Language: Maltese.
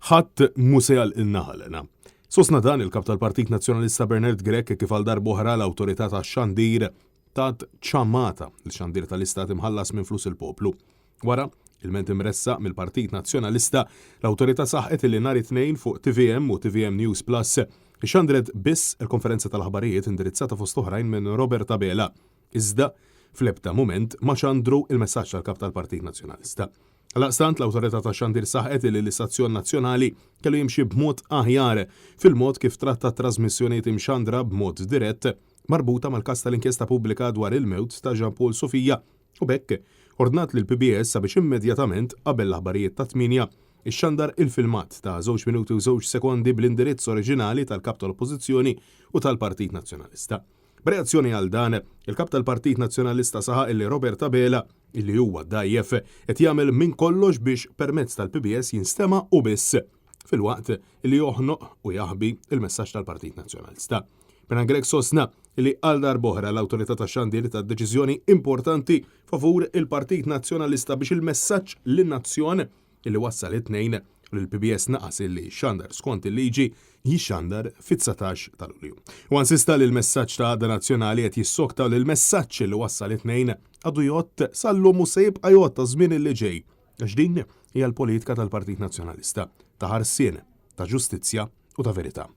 Ħadd mhu se jagħlqilna ħalqna. Sostna dan il-Kap tal-Partit Nazzjonalista Bernard Grech kif għal darb'oħra l-Awtorità tax-Xandir tat ċammata l-xandir tal-Istat imħallas minn flus il-poplu. Wara, ilment imressaq mill-Partit Nazzjonalista, l-Awtorità saħqet illi nhar it-Tnejn fuq tvm u tvm News Plus ixxandret biss il-konferenza tal-aħbarijiet indirizzata fost oħrajn minn Robert Abela. Iżda, fl-ebda mument ma xandru il-messaġġ tal-Kap tal-Partit Nazzjonalista. Għaldaqstant, l-Awtorità tax-Xandir saħqet li l-istazzjon nazzjonali kellu jimxi b'mod aħjar fil-mod kif tratta t-trażmissjonijiet imxandra b'mod dirett marbuta mal-każ tal-inkjesta pubblika dwar il-mewt ta' Jean Paul Sofia u b'hekk ordnat lill-PBS sabiex immedjatament qabel l-aħbarijiet tat-tmienja ixxandar il-filmat ta' żewġ minuti u żewġ sekondi bl-indirizz oriġinali tal-Kap tal-Oppożizzjoni u tal-Partit Nazzjonalista. B'reazzjoni għal dan, il-Kap tal-Partit Nazzjonalista saħaq illi Robert Abela, illi huwa dgħajjef, qed jagħmel minn kollox biex permezz tal-PBS jinstema' hu biss, filwaqt illi joħnoq u jaħbi l-messaġġ tal-Partit Nazzjonalista. Bernard Grech sostna illi għal darb'oħra l-Awtorità tax-Xandir tat deċiżjoni importanti favur il-Partit Nazzjonalista biex il-messaġġ lin-nazzjon illi wassal it-Tnejn u li l-PBS naqas illi jxandar skont il-liġi, jixxandar fit-19 ta' Lulju. Huwa insista li l-messaġġ ta' għaqda nazzjonali qed jissokta u li l-messaġġ li wassal it-Tnejn għadu jgħodd sal-lum u se jibqa' jgħodd għaż-żmien illi ġej, għax din hija l-politika tal-Partit Nazzjonalista, ta' ħarsien, ta' ġustizzja u ta' verità.